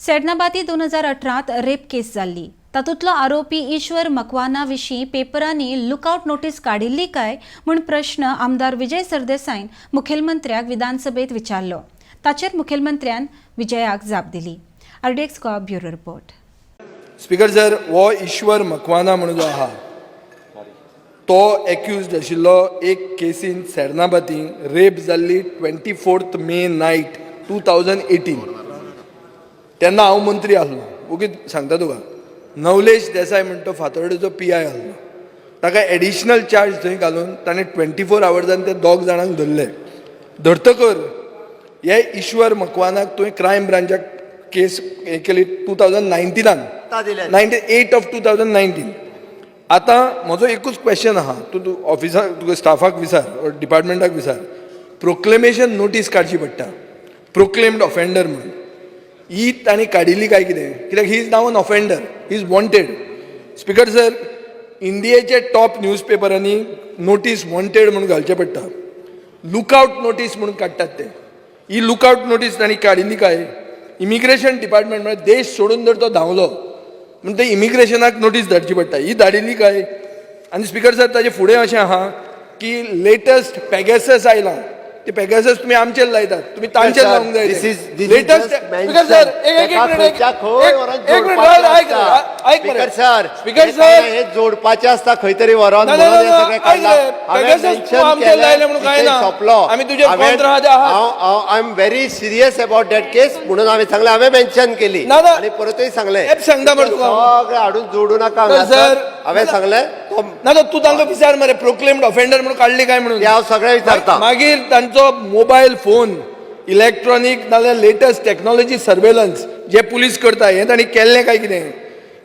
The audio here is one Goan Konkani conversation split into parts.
सेडनाबाती 2018त रेप केस जाल्ली. तातूंतलो आरोपी ईश्वर मकवाना विशीं पेपरांनी लुकआउट नोटीस काडिल्ली काय म्हूण प्रश्न आमदार विजय सरदेसायन मुखेलमंत्र्याक विधानसभेत विचारलो. ताचेर मुखेलमंत्र्यान विजयाक जाप दिली. RDX Goa, bureau report. Speaker sir, हो ईश्वर मकवाना म्हणून जो आहा, तो एक्युज्ड आशिल्लो एक केसीन सेर्नाबाती. रेप जाल्ली 24th May night 2018. तेन्ना हांव मंत्री आसलो. ओगीच सांगता तुका. नवलेश देसाय म्हणटा तो फातोर्डेचो पीआय आसलो. ताका एडिशनल चार्ज थंय घालून ताणें 24 आवर्सान ते दोग जाणांक धरले. धरतकर हे ईश्वर मकवानाक तुवें क्रायम ब्रांचाक केस हे केली 2019नान, 98 ऑफ 2019. आतां म्हजो एकूच क्वेश्चन आहा. तूं तूं ऑफिसाक, तुका स्टाफाक विचार, डिपार्टमेंटाक विचार. प्रोक्लेमेशन नोटीस काडची पडटा प्रोक्लेम्ड ऑफेंडर म्हणून. ही तांणी काडिल्ली काय कितें? कित्याक he is now an offender, he is wanted. Speaker sir, इंडियेचे top news पेपरांनी नोटीस वॉन्टेड म्हणून घालचें पडटा. लुकआउट नोटीस म्हणून काडटात ते. ही लुकआउट नोटीस तांणी काडिल्ली काय? इमिग्रेशन डिपार्टमेंट, म्हळ्यार देश सोडून जर तो धांवलो म्हण ते इमिग्रेशनाक नोटीस धाडची पडटा. ही धाडिल्ली काय? आनी स्पीकर सर, ताजे फुडें अशें आहा की लेटस्ट पेगॅसस आयला. ते पेगॅसस तुमी आमचेर लायतात, तुमी तांचेर लावंक जाय. लेटस्ट, स्पीकर सर, एक एक एक मिनिट, एक मिनिट, ऐक ऐक. स्पीकर सर, स्पीकर सर, हे जोडपाचे आसता खंय तरी व्हरोन. ना, ना, ना, ऐक रे, Pegasus तूं आमचेर लायलें म्हणून काय ना. आमी तुजेर kontra आहा ते आहात. I am very serious about that case म्हणून हांवें सांगलें, हांवें मेन्शन केली ना, ना. आनी परतूय सांगलें. हेप सांगता मरे तुका. सगळें हाडून जोडू नाका. तर सर, हांवें सांगलें तो ना तर तूं तांकां विचार मरे, प्रोक्लेम्ड ऑफेंडर म्हणून काडली काय म्हणून. ते हांव सगळें विचारता. मागीर तांचो मोबायल फोन, इलेक्ट्रॉनीक नाल्यार लेटस्ट टेक्नॉलॉजी सर्वेलन्स जे पुलीस करता, हें तांणी केल्लें काय कितें?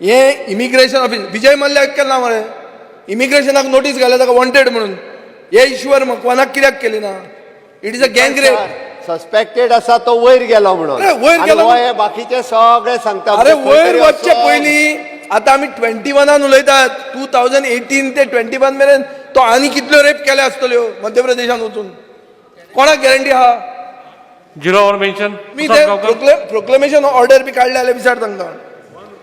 हें इमिग्रेशन ऑफिस विजय मल्ल्याक केलां मरे. इमिग्रेशनाक नोटीस घाल्या ताका वॉन्टेड म्हणून. हे ईश्वर मकवानाक कित्याक केली ना? It is a gang rape. Suspected आसा तो वयर गेलो म्हणून. अरे, वयर आनी गेलो हो हे बाकीचे सगळे सांगता. अरे, खंय वयर तरी वचचे असो- पयलीं, आतां आमी 21नान उलयतात. 2018 ते 21 मेरेन तो आनी कितल्यो रेप केल्या आसतल्यो मध्य प्रदेशान वचून, कोणाक गॅरंटी आहा? Zero our mention. मी ते प्रोक्लेमेशन ऑर्डर बी काडले जाल्यार विचार तांकां.